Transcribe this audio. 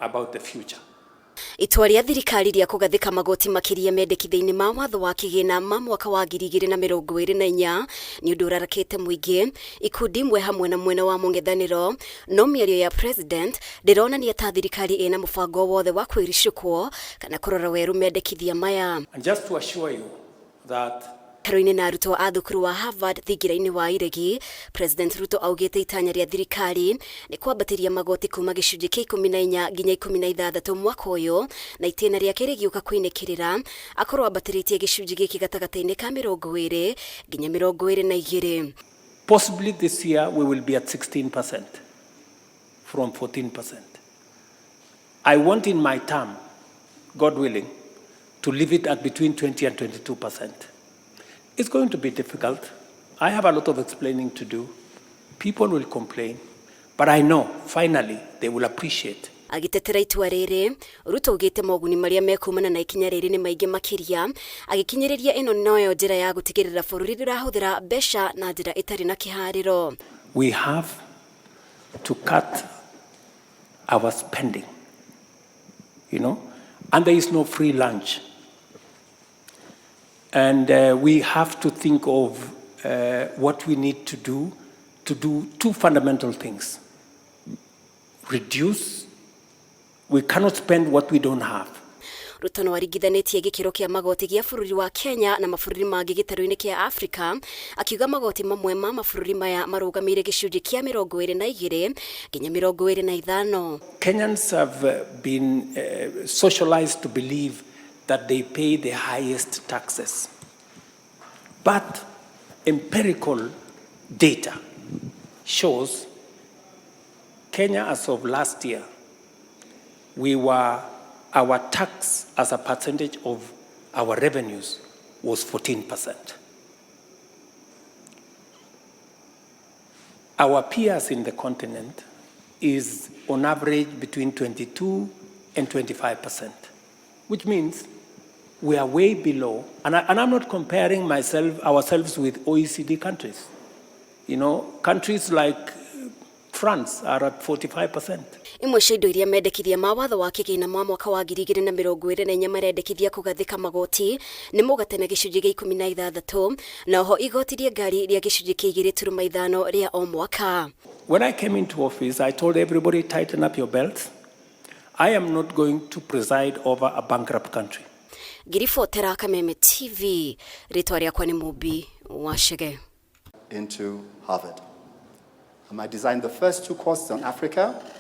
About the future. Itua rĩa thirikari rĩa kũgathĩka magoti makĩria mendekithia-inĩ ma watho wa kĩgĩna ma mwaka wa 2024 nĩ ũndũ ũrarakĩte mũingĩ, ikundi imwe hamwe na mwena wa mũng'ethanĩro. No mĩario ya president ndĩronania ta thirikari ĩna mũbango wothe wa kwĩricũkwo kana kũrora werũ mendekithia maya. And just to assure you that Karoinĩ na arutwo a thukuru wa Harvard thingira-inĩ wa Iregi, President Ruto augĩte itanya rĩa thirikari nĩ kwambatĩria magoti kuma gĩcunjĩ kĩa 14 nginya 16 mwaka ũyũ, na itĩna rĩake rĩgĩũka kũinĩkĩrĩra akorwo ambatĩrĩtie gĩcunjĩ gĩkĩ gatagatĩ-inĩ ka 20 nginya 22. Possibly this year we will be at 16% from 14%. I want in my term, God willing, to leave it at between 20 and 22%. It's going to be difficult. I have a lot of explaining to do. People will complain, but I know finally they will appreciate. Agĩtetera itua rĩrĩ, Ruto augĩte moguni marĩa mekumana na ikinya rĩrĩ nĩ maingĩ makĩria, agĩkinyĩrĩria ĩno noyo njĩra ya gũtigĩrĩra bũrũri ndũrahũthĩra mbeca na njĩra ĩtarĩ na kĩharĩro. We have to cut our spending, and there is no free lunch. And we have to think of what we need to do two fundamental things. Reduce, we cannot spend what we don't have. Ruto no aringithanĩtie gĩkĩro kĩa magoti gĩa bũrũri wa Kenya na mabũrũri mangĩ gĩtarũ-inĩ kĩa Afrika, akiuga magoti mamwe ma mabũrũri maya marũgamĩire gĩcunjĩ kĩa 22 nginya 25. Kenyans have been socialized to believe that they pay the highest taxes. But empirical data shows Kenya, as of last year, our tax as a percentage of our revenues was 14%. Our peers in the continent is on average between 22 and 25%, which means we are way below. And I'm not comparing myself, ourselves with OECD countries. Countries like France are at 45%. Imwe cia indo iria mendekithia ma watho wa kĩgĩna ma mwaka wa 2024 marendekithia kũgathĩka magoti nĩ mũgate na gĩcunjĩ gĩa 16 na oho igoti rĩa ngari rĩa gĩcunjĩ kĩa 2.5 rĩa o mwaka. When I came into office, I told everybody, "Tighten up your belts." I am not going to preside over a bankrupt country. Ngiribotera Kameme TV, rĩtwa rĩakwa nĩ Mumbi wa Chege. Into Harvard. I designed the first two courses on Africa.